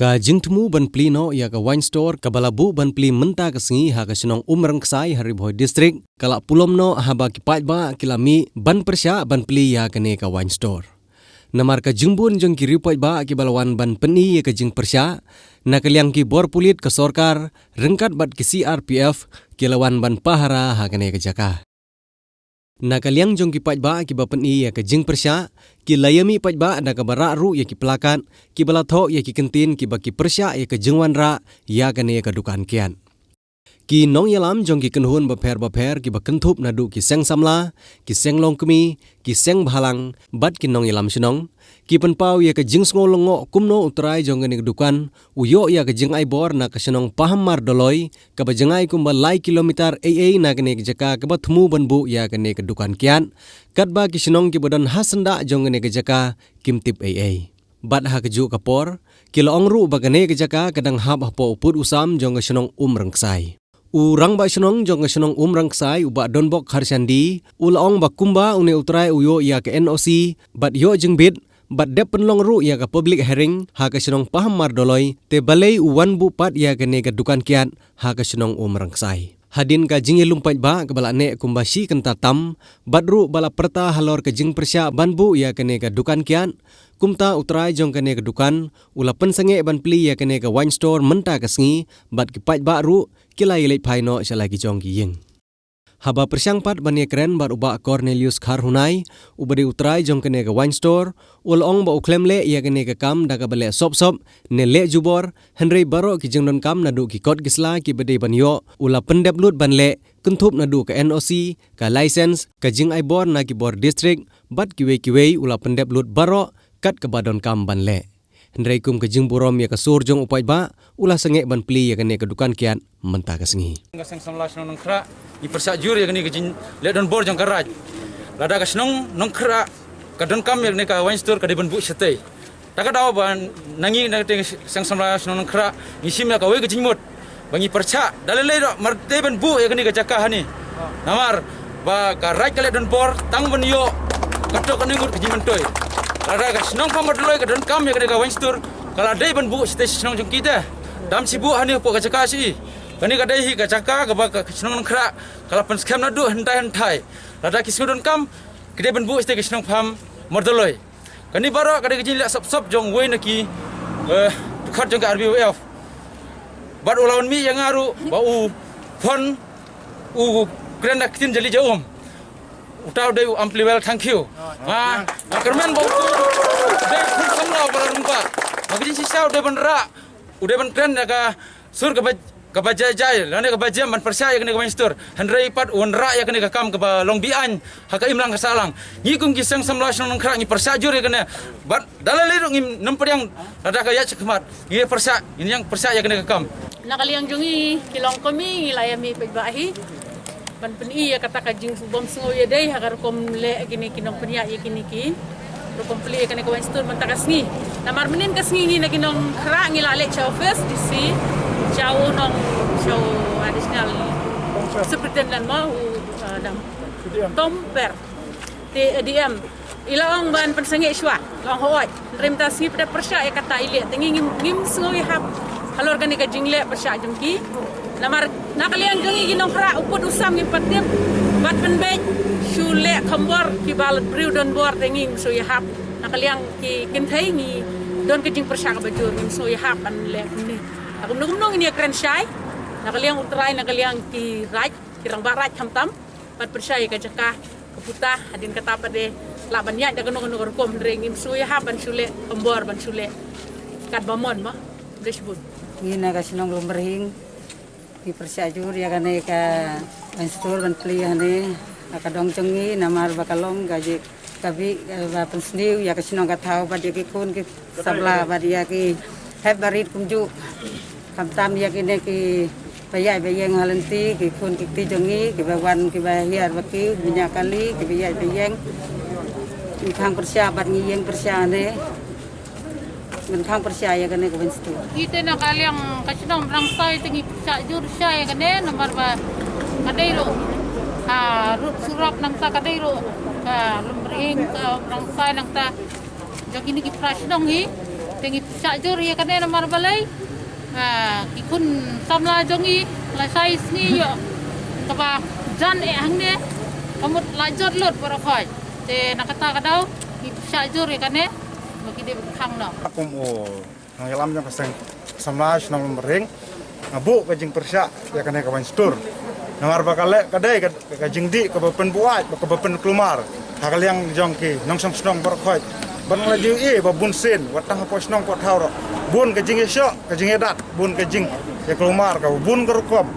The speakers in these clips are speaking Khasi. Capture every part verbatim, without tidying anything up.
Ka jingthmu ban plie noh ïa ka wine store kaba la buh ban plie mynta ka sngi ha ka shnong Umrangksai ha Ri Bhoi District, ka la pulom noh haba ki paidbah ki la mih ban pyrshah ban plie ïa kane ka wine store. Namar ka jingbun jong ki riew paidbah kiba la wan ban pyni ïa ka jingpyrshah, na ka liang ki bor pulit ka sorkar ryngkat bad ki C R P F ki la wan ban pahara ha kane ka jaka. Na ka liang jong ki paidbah kiba pyni ïa ka jingpyrshah, ki la ïa mih paidbah da kaba rah ruh ïa ki plakat kiba la thoh ïa ki kyntien kiba ki pyrshah ïa ka jingwanrah ïa kane ka dukan kiad. Ki nongïalam jong ki kynhun bapher bapher kiba kynthup naduh ki seng samla, ki seng longkmie, ki seng bhalang bad ki nongïalam shnong, ki pynpaw ïa ka jingsngew lyngngoh kumno u trai jong kane ka dukan u ïoh ïa ka jingai bor na ka shnong Pahammar Dolloi, kaba jngai kumba lai kilometer ei ei na kane ka jaka kaba thmu ban buh ïa kane ka dukan kiad, katba ki shnong kiba don ha syndah jong kane ka jaka kim tip ei ei. Bad ha kajuh ka por, ki la ong ruh ba kane ka jaka ka dang hap hapoh u pud u sam jong ka shnong Umrangksai. U rangbah shnong jong ka shnong Umrangksai, u Bah Donbok Kharshandi, u la ong ba kumba une u trai u ïoh ïa ka N O C bad ïoh jingbit bad dep pynlong ruh ïa ka public hearing ha ka shnong Pahammar Dolloi, te balei u wan buh pat ïa kane ka dukan kiad ha ka shnong Umrangksai. Hadien ka jingïalum paidbah kaba la neh kumba shi kynta tam, bad ruh ba la pyrta halor ka jingpyrshah ban buh ïa kane ka dukan kiad, kumta u trai jong kane ka dukan u la pynsangeh ban plie ïa kane ka wine store mynta ka sngi, bad ki paidbah ruh ki la ïaleit phai noh sha la ki jong ki ïing. Haba pyrshang pat ban ïakren bad u Bah Cornelius Kharhunai, uba dei u trai jong kane ka wine store, u la ong ba u khlem leh ïa kane ka kam da kaba leh sop sop ne leh jubor, hynrei baroh ki jingdonkam naduh ki kot ki sla kiba dei ban ïoh u la pyndep lut ban leh, kynthup naduh ka N O C, ka license, ka jingai bor na ki bor district bad kiwei kiwei, u la pyndep lut baroh kat kaba donkam ban leh. Hynrei kum ka jingburom ïa ka sur jong u paidbah, u la sangeh ban plie ïa kane ka dukan kiad mynta ka sngi. Ka seng samla shnong Nongkhrah, ngi pyrshah jur ïa kane ka jingleh donbor jong ka Raid. Lada ka shnong Nongkhrah ka donkam ïa kane ka wine store, ka dei ban buh shatei. Ta ka daw ba na ngi na ka seng samla shnong Nongkhrah ngi shim ïa kawei ka jingmut ba ngi pyrshah da lei lei ruh, mar dei ban buh ïa kane ka jaka hangne. Namar ba ka Raid ka leh donbor tang ban ïoh kato kane ngut ka jingmyntoi. Lada ka shnong Pahammar Dolloi ka donkam ïa kane ka wine store, ka la dei ban buh shatei sha shnong jong ki te. Dam shu buh hangne hapoh ka jaka shuh. Kane ka dei hi ka jaka kaba ka shnong Nongkhrah ka la pynskhem naduh hyntai hyntai. Lada ki shu donkam, ki dei ban buh shatei ka shnong Pahammar Dolloi. Kane baroh ka dei ka jingleh sop sop jong uwei na ki, eh, dkhot jong ka R B Y F. Bad u la wan mih ïa nga ruh ba u phone, u kren da ka ktien jali ja um. Uta u dei u Ampliwell Thangkhiew. Nga, nga kyrmen ba utu u dei u khun samla uba la rympah. Ba ka jingshisha u dei ban rah, u dei ban kren da ka sur kaba, kaba jai jai lane kaba jem ban pyrshah ïa kane ka wine store. Hynrei pat u wanrah ïa kane ka kam kaba long be-aiñ ha ka imlang ka sahlang. Ngi kum ki seng samla shnong Nongkhrah ngi pyrshah jur ïa kane. Bad da lei lei ruh ngim nym pdiang lada ka ïaid shakhmat. Ngi pyrshah, ngin ïeng pyrshah ïa kane ka kam. Na ka liang jong ngi ki longkmie ngi la ïa mih paidbah hi ban pyni ïa kata ka jingbymsngew ïadei ha ka rukom leh kine ki nongpynïaid ïa kine ki rukom plie ïa kane ka wine store mynta ka sngi. Namar mynnin ka sngi ngi na ki Nongkhrah ngi la leit sha office D C, sha u nong, sha u additional superintendent mo, u, uh, dang Tom Per. Te A D M i la ong ban pynsangeh shuwa, la ong hooid. Hynrei mynta sngi pat pyrshah ïa kata i leh, te ngi ngim, ngim sngew ïahap halor kane ka jingleh pyrshah jong ki. Namar na ka liang jong ngi ki Nongkhrah u pud u sam ngim pat tip, bad pynbeit shu leh khambor kiba la briew donbor, te ngim sngew ïahap. Na ka liang ki kynthei ngi don ka jingpyrshah kaba jur, ngim sngew ïahap ban leh kumne. Te kumno kumno ngin ïakren shai na ka liang u trai, na ka liang ki Raid, ki rangbah Raid khamtam. Bad pyrshah ïa ka jaka ka puta, hadien kata pat de lah ban ïaid da kano kano ka rukom, hynrei ngim sngew ïahap ban shu leh khambor, ban shu leh katba mon mo. Khublei shibun. Ngi na ka shnong Lumbarhing ngi pyrshah jur ïa kane ka wine store ban plie hangne ha ka dong jong ngi, namar ba ka long ka jingkyrpad, eh, ba pynsniew ïa ka shnong ka thaw bad ïa ki khun ki samla bad ïa ki hep barit kumjuh, khamtam ïa kine ki Ba ïaid ba ïeng ha lynti ki khun ki kti jong ngi, kiba wan kiba hiar bad ki, ba ñiah kali, kiba ïaid ba ïeng. Ngi khang pyrshah bad ngi ïeng pyrshah ne. Ngi khang pyrshah ïa kane ka wine store. Ngi te na ka liang ka shnong Mrangsai te ngi pyrshah jur sha ïa kane namar ba ka dei ruh, ha, rud surok nangta ka dei ruh ka Lumbyrhing, ka Mrangsai nangta. Jong kine ki phra shnong hi te ngi pyrshah jur ïa kane namar balei, ha, ki khun samla jong ngi la shai sngi ïoh kaba jan eh hangne, ka mut la jot lut baroh khoit. Te na kata ka daw ngi pyrshah jur ïa kane ba ki dei ban khang noh. Kum u nongïalam jong ka seng samla shnong Lumbyrhing, nga buh ka jingpyrshah ïa kane ka wine store. Namar ba ka leh ka dei ka, ka jingdih kaba pynbuaid, ba kaba pynkulmar ha ka liang jong ki nongshong shnong baroh khoit. Ban la ju ïohi ba bun sien, wat tang hapoh shnong hapoh thaw ruh, bun ka jingïashoh, ka jingïadat, bun ka jingïakulmar, ka bun ka rukom.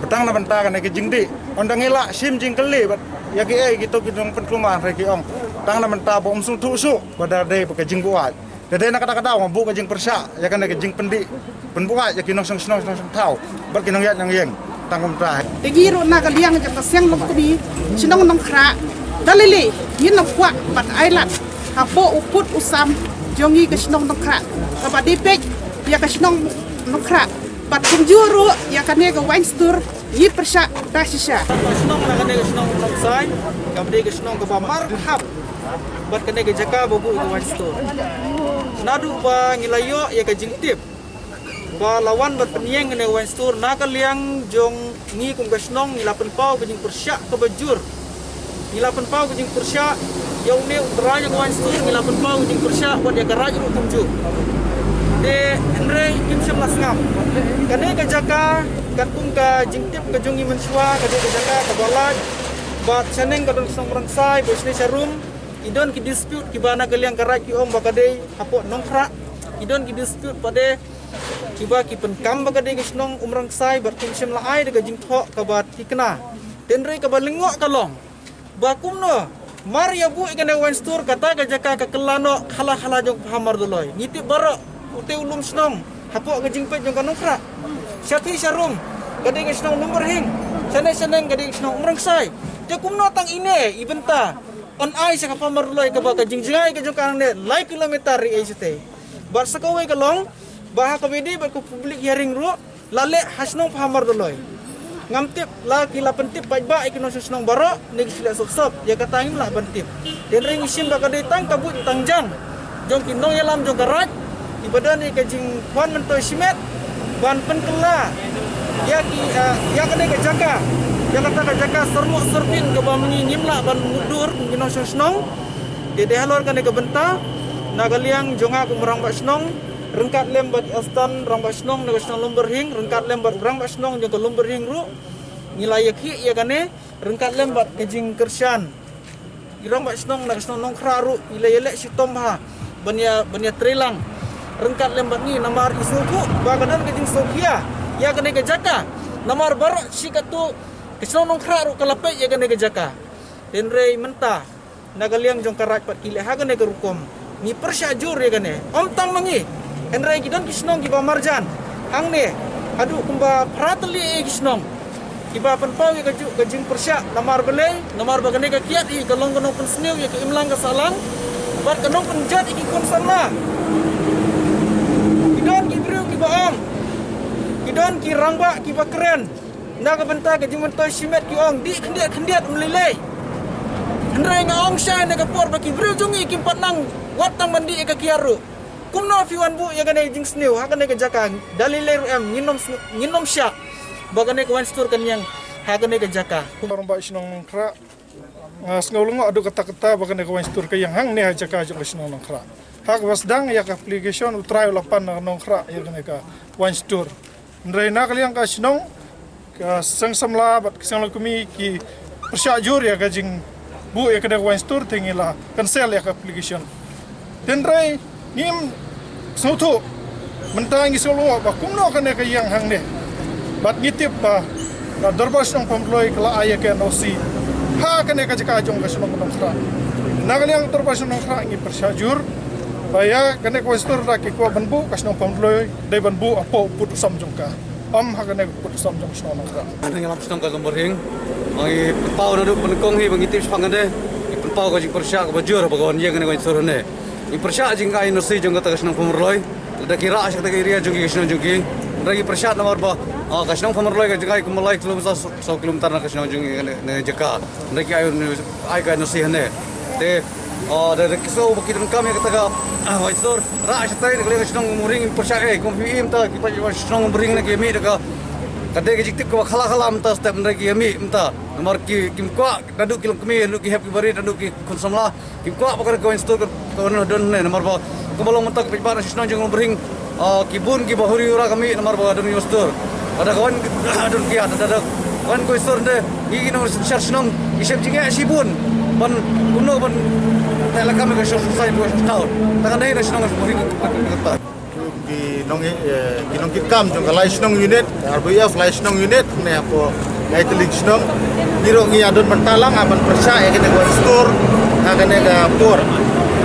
Ba tang na bynta kane ka jingdih, ynda ngi la shim jingkylli bad ïa kiei kito ki nongpynkulmar, hynrei ki ong tang na bynta ba ym sngewthuh shuh ba da dei ba ka jingbuaid. Te dei na kata ka daw nga buh ka jingpyrshah ïa kane ka jingpyndih pynbuaid ïa ki nongshong shnong, nongshong thaw bad ki nongïaid nongïeng tang kumta. Te ngi ruh na ka liang jong ka seng longkmie shnong Nongkhrah, da lei lei ngin ym kwah ban ailad hapoh u pud u sam jong ngi ka shnong Nongkhrah, kaba dei peit ïa ka shnong Nongkhrah bad kumjuh ruh ïa kane ka wine store. Ngi pyrshah da shisha. Ka shnong na kane ka shnong Nongkhrah, kaba dei ka shnong kaba marhap bad kane ka jaka ba buh ka wine store. Naduh ba ngi la ïoh ïa ka jingtip ba la wan bad pynïeng kane ka wine store, na ka liang jong ngi kum ka shnong ngi la pynpaw ka jingpyrshah kaba jur. Ngi la pynpaw ka jingpyrshah ïa une u trai jong ka wine store, ngi la pynpaw ka jingpyrshah bad ïa ka raid ruh kumjuh. Te hynrei kim shym la sngap. Kane ka jaka katkum ka jingtip ka jong ngi mynshuwa ka dei ka jaka kaba lait bad shaneng ka don shnong Mrangsai bad shaneng sharum. Ki don ki dispute kiba na ka liang ka raid ki ong ba ka dei hapoh Nongkhrah. Ki don ki dispute pat de kiba ki pyndonkam ba ka dei ka shnong Umrangsai bad kim shym la ai da ka jingthoh kaba thikna. Te hynrei kaba lyngngoh ka long ba kumno mar ïa buh ïa kane ka wine store, kata ka jaka ka kylla noh khala khala jong ka Bha Marduloi. Ngi tip baroh ute u lum shnong hapoh ka jingpeit jong ka Nongkhrah. Shathie sharum ka dei ka shnong Lumbyrhing, shaneng shaneng ka dei ka shnong Umrangsai. Te kumno tang ine i bynta yn ai sha ka Bha Marduloi kaba ka jingjngai ka jong ka hangne lai kilometer ri ei shatei. Bad sa kawei ka long ba ha kaba ïadei bad ka public hearing ruh la leh ha shnong Bha Marduloi. Ngam tip la ki la pyntip paidbah ïa ki nongshong shnong baroh ne ki shu leh sop sop, ïa kata ngim lah ban tip. Te hynrei ngi shim ba ka dei tang ka buit tang jang jong ki nongïalam jong ka raid kiba don ïa ka jingkhwan myntoi shimet ban pynkylla ïa ki, eh, ïa kane ka jaka, ïa kata ka jaka syrmoh syrbit kaba ma ngi ngim lah ban mutdur kum ki nongshong shnong. Te dei halor kane ka bynta na ka liang jong nga kum rangbah shnong ryngkat lem bad i Astan rangbah shnong na ka shnong Lumbyrhing, ryngkat lem bad rangbah shnong jong ka Lumbyrhing ruh, ngi la ïakhih ïa kane ryngkat lem bad ka jingkyrshan i rangbah shnong na ka shnong Nongkhrah ruh, i la ïaleh shitom bha ban ïa, ban ïatreilang ryngkat lem bad ngi namar i sngewthuh ba ka don ka jingsngewkhia ïa kane ka jaka. Namar baroh shi katto ka shnong Nongkhrah ruh ka la peit ïa kane ka jaka. Te hynrei mynta na ka liang jong ka raid pat ki leh ha kane ka rukom. Ngi pyrshah jur ïa kane, ym tang ma ngi, hynrei ki don ki shnong kiba marjan hangne haduh kumba phra tylli ki shnong kiba pynpaw ïa kajuh ka jingpyrshah. Namar balei? Namar ba kane ka kiad hi ka long ka nongpynsniew ïa ka imlang ka sahlang bad ka nongpynjot ïa ki khun samla. Ki don ki briew kiba ong, ki don ki rangbah kiba kren na ka bynta ka jingmyntoi shimet, ki ong dih khyndiat khyndiat ym lei lei. Hynrei nga ong shai na ka por ba ki briew jong ngi kim pat nang wat tang ban dih ïa ka kiad ruh. Kumno phi wan buh ïa kane ka jingsniew ha kane ka jaka? Da lei lei ruh em, ngin ym sng-, ngin ym shah ba kane ka wine store kan ïeng ha kane ka jaka. Kum rangbah shnong Nongkhrah, nga sngew lyngngoh haduh katta katta ba kane ka wine store ka ïeng hangne ha jaka jong ka shnong Nongkhrah. Ha kaba sdang ïa ka application u trai u la pan na Nongkhrah ïa kane ka wine store. Hynrei na ka liang ka shnong, ka seng samla bad ka seng longkmie ki pyrshah jur ïa ka jingbuh ïa kane ka wine store, te ngi la cancel ïa ka application. Te hynrei ngim sngewthuh, mynta ngi sngewthuh ba kumno kane ka ïeng hangne. Bad ngi tip ba ka Dorbar Shnong Pamdloi ka la ai ïa ka N O C ha kane ka jaka jong ka shnong Nongkhrah. Na ka liang Dorbar Shnong Nongkhrah ngi pyrshah jur ba ïa kane ka wine store da ki kwah ban buh, ka shnong Pamdloi dei ban buh hapoh pud u sam jong ka. Pam ha kane ka kut som jong shnong Nongkrah. Nang ïalam shnong ka Lumbarhing. Ngi pynpaw naduh pynkhong hi ba ngi tip shaphang kane. Ngi pynpaw ka jingpyrshah kaba jur ba ka wan ïeng kane ka wan sur ne. Ngi pyrshah jingkai N O C jong kata ka shnong Pamurloi. Lada ki rah sha kata ka area jong ki ka shnong jong ki. Hynrei ngi pyrshah namar ba, ah, ka shnong Pamurloi ka jingkai kumba lai kilometer, saw kilometer na ka shnong jong ngi ne, ne jaka. Hynrei ki ai, ai ka N O C hangne. Te, ah, da, da ki sngew ba ki donkam ïa kata ka, ah, wine store. Rah shatai da ka liang ka shnong Umring, pyrshah eh, kum phi im ta, ki paid shnong Umring ne ki mih da ka. Ka dei ka jingtip kaba khala khala mynta step hynrei ki mih mynta. Namar ki, kim kwah, naduh ki longkmie, naduh ki hep ki barit, naduh ki khun samla. Kim kwah ba ka wine store ka, ka wan don ne, namar ba kumba long mynta ka paidbah na shnong jong Umring, ah, ki bun kiba huri hura ka mih namar ba don wine store. Lada ka wan don ki, lada ka wan ka wine store ne, ngi ki nongshad shnong ngi shem jingeh shibun ban kumno ban tei lakam ka shnong sosai ba shnong town. Ta ka dei na shnong Umring ka, ka, ka, ka. Ki nong, eh, ki nongkitkam jong ka lai shnong unit, R B F lai shnong unit, ne hapoh lai tylli shnong. Ngi ruh ngi ïa don bynta lang, ah, ban pyrshah ïa kane ka wine store ha kane ka por.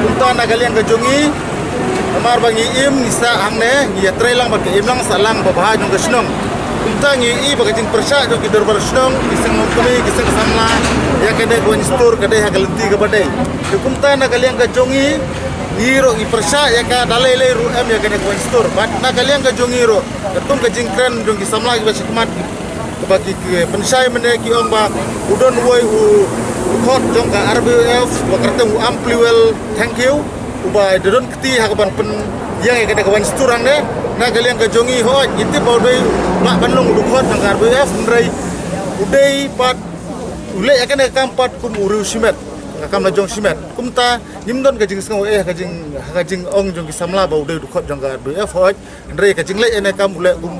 Kumta na ka liang ka jong ngi, namar ba ngi im ngi sah hangne, ngi ïatrei lang bad ka imlang sahlang babha jong ka shnong. Kumta ngi i ba ka jingpyrshah jong ki dorbar shnong, ki seng longkmie, ki seng samla ïa kane ka wine store ka dei ha ka lynti kaba dei. Te kumta na ka liang ka jong ngi, ngi ruh ngi pyrshah ïa ka, da lei lei ruh em ïa kane ka wine store. Bad na ka liang ka jong ngi ruh, katkum ka jingkren jong ki samla kiba shakhmat, kaba ki, ki pynshai mynne ki ong ba u don uwei u, u dkhot jong ka R B F, ba kyrteng u Ampliwel Thangkhiew, uba da don kti ha kaban pynïeng ïa kane ka wine store hangne. Na ka liang ka jong ngi hooid, ngi tip ba u dei u lah ban long u dkhot jong ka R B F, hynrei u dei pat u leh ïa kane ka kam pat kum u riew shimet, ka kam la jong shimet. Kumta ngim don ka jingsngew eh, ka jing, ka jingong jong ki samla ba u dei u dkhot jong ka R B F hooid. Hynrei ka jingleh ïa kane ka kam u leh kum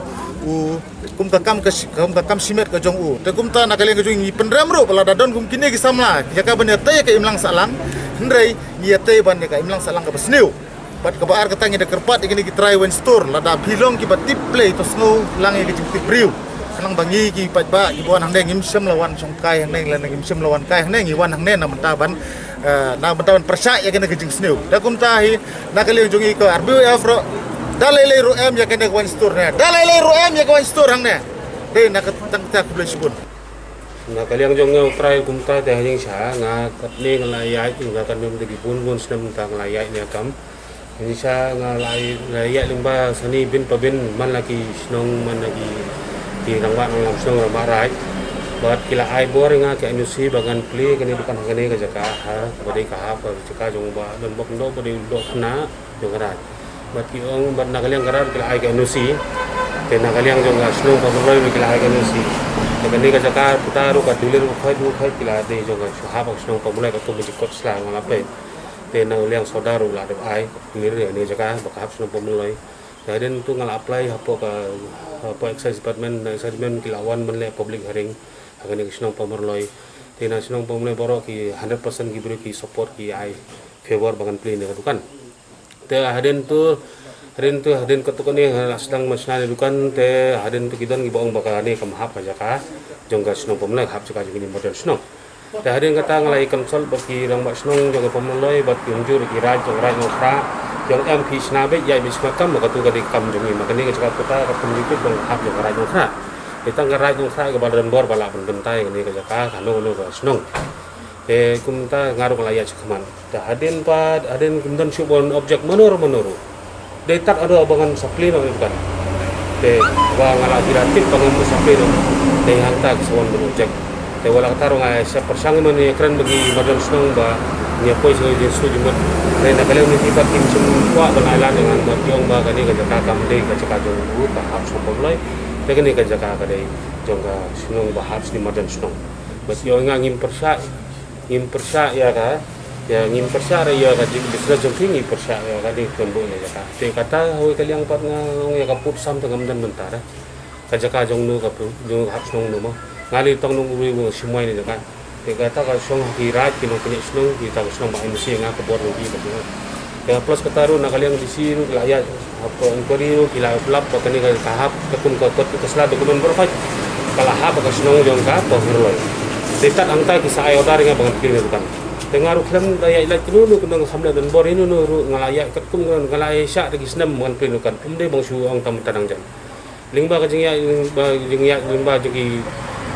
u, kum ka kam ka shi-, kum ka kam shimet ka jong u. Te kumta na ka liang ka jong ngi pynrem ruh ba lada don kum kine ki samla, ïa ka ban ïatei ïa ka imlang sahlang. Hynrei ngi ïatei ban ïa ka imlang sahlang kaba sniew. Bad kaba ar kata ngi da kyrpad ïa kine ki trai wine store, lada phi long kiba tip Blei to sngew lang ïa ka jingtip briew. Khnang ba ngi ki paidbah kiba wan hangne ngim shym la wan shong kai hangne, lane ngim shym la wan kai hangne, ngi wan hangne na bynta ban, eh, na bynta ban pyrshah ïa kane ka jingsniew. Da kumta hi, na ka liang jong ngi ka R B F ruh, da lei lei ruh em ïa kane ka wine store ne. Da lei lei ruh em ïa ka wine store hangne. Dei na ka tang ta, khublei shibun. Na ka liang jong nga u trai kumta te ha jingshisha nga katne nga la ïaid, nga katne mynta ki bun bun snem mynta nga la ïaid ne kam. Ngi sha nga la, la ïaid lyngba sani bin pa bin man la ki shnong man la ki, ki rangbah nongïalam shnong rangbah raid. Bad ki la ai bor ïa nga ka N O C ba ngan plie kane dukan ha kane ka jaka ha, ba dei ka hap ka jaka jong u Bah Donbok Lyngdoh ba dei u doh khynnah jong ka raid. Bad ki ong bad na ka liang ka raid ki la ai ka N O C. Te na ka liang jong ka shnong Pamurloi ki la ai ka N O C. Te kane ka jaka puta ruh ka dulir u khoit u khoit ki la dei jong ka hap ka shnong Pamurloi ka kum ka jingkot sla nga la peit. Te na ka liang sawdar ruh la dep ai. Ngi ri ne jaka ba ka hap shnong Pamurloi. Te hadien tu nga la apply hapoh ka, hapoh excise department, na excise department ki la wan ban leh public hearing ha kane ka shnong Pamurloi. Te na shnong Pamurloi baroh ki hundred percent ki briew ki support ki ai favor ba ngan plie ne ka dukan. Te hadien tu, hadien tu, hadien katto katne la sdang ban shna ne dukan, te hadien tu ki don kiba ong ba kane kam hap ka jaka jong ka shnong Pamurloi, hap jaka jong kine ki marjan shnong. Te hadien kata nga la ïa consult bad ki rangbah shnong jong ka Pamurloi bad ki umjur ki raid jong ka raid Nongkhrah. Ki ong em phi shna beit, ïaid beit sha kam, ba katu ka dei ka kam jong ngi, ma kane ka jaka puta ka kum jingkit jong ka hap jong ka raid Nongkhrah. Te tang ka raid Nongkhrah kaba la don bor ba lah ban pyntai kane ka jaka kano kano ka shnong. Te kumta nga ruh nga la ïaid shakhmat. Te hadien pat, hadien kim don shuh ban object mano ruh mano ruh. Dei tad haduh ba ngan sa plie noh ïa ka dukan. Te ba nga la, ki la tip ba ngan sa plie noh. Te hangta ki sa wan ban object. Te wat la katta ruh nga sa pyrshang ban ïakren bad ki marjan shnong ba ngi ïa poi sha ka jingsngew jingmut. Te na ka liang jong ki pat kim shym kwah ban ai lad ïa nga, bad ki ong ba kane ka jaka kam dei ka jaka jong u, ka hap shnong Pamurloi. Te kane ka jaka ka dei jong ka shnong ba hap sha ki marjan shnong. Bad ki ong ïa nga ngim pyrshah, ngim pyrshah ïa ka, ïa ngim pyrshah re ïa ka jing business jong phi, ngim pyrshah ïa ka, dei ka buh ïa ka. Te kata hawei ka liang pat nga ong ïa ka pud sam te ngam don bynta re. Ka jaka jong no ka pu, jong ka hap shnong no mo. Nga li tang nong uri wo shimwai ne jaka. Te kata ka shong ki raid ki nongkynnoh shnong, kita ka shnong ba M C nga ka bor ngi ka shnong. Te plus kata ruh na ka liang D C ruh ki la ïa, hapoh inquiry ruh ki la lap ba kane ka hap, ka kum ka kot ka sla document baroh ka la hap ka shnong jong ka Pamurloi. Te tad hangta ki sa ai order ïa nga ba ngan plie ne dukan. Te nga ruh khlem da ïa lait kano kano ka kham leh don bor ïa no no ruh nga la ïa katkum nga la ïa shah da ki snem ba ngan plie ne dukan. Ym dei ba nga shu ong tam ta nang jan. Lyngba ka jingïaid, lyngba jingïaid, lyngba jong ki,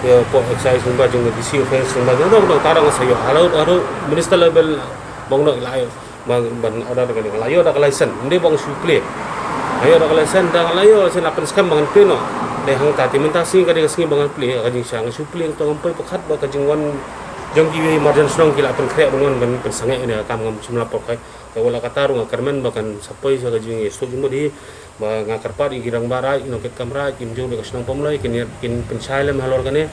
ïa, pok excise, lyngba jong D C office, lyngba jong dong dong tara nga sa ïoh. Halo halo minister level bang dong la ïoh. Ban ban order ka ding la ïoh da ka license. Ym dei ba nga shu plie. La ïoh da ka license, da la ïoh license la pynskhem ba ngan plie noh. Dei hangta te mynta sngi ka dei ka sngi ba ngan plie, ka jingshisha nga shu plie, to ngam poi pyrkhat ba ka jingwan jong kiwei marjan shnong ki la pynkhreh ban wan ban pynsangeh ïa ka kam, ngam shym la pyrkhat. Te wat la katta ruh nga kyrmen ba kan sa poi sha ka jingïasoh jingmut hi, ba nga kyrpad ïa ki rangbah raid, ki nongkitkam raid, ki mynjur da ka shnong Pomloi, kin ïa, kin pynshai lem halor kane.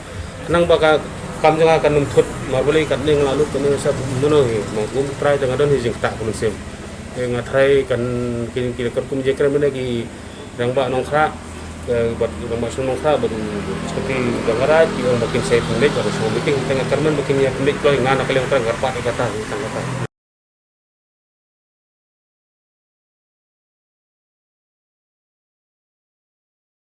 Khnang ba ka kam jong nga kan ym thut, mar balei katne nga la lut kane sa mano hi, ma kum trai te nga don hi jingktah ka mynsiem. Te nga trai kan kin, ki la kyrkum jingkyrmen ïa ki rangbah Nongkhrah, eh, bad rangbah shnong Nongkhrah, bad seperti rangbah raid, ki ong ba kin sa pynbeit, bad shnong meeting, te nga kyrmen ba kin ïa pynbeit kloi, nga na ka liang trai nga kyrpad ïa kata, ïa kata.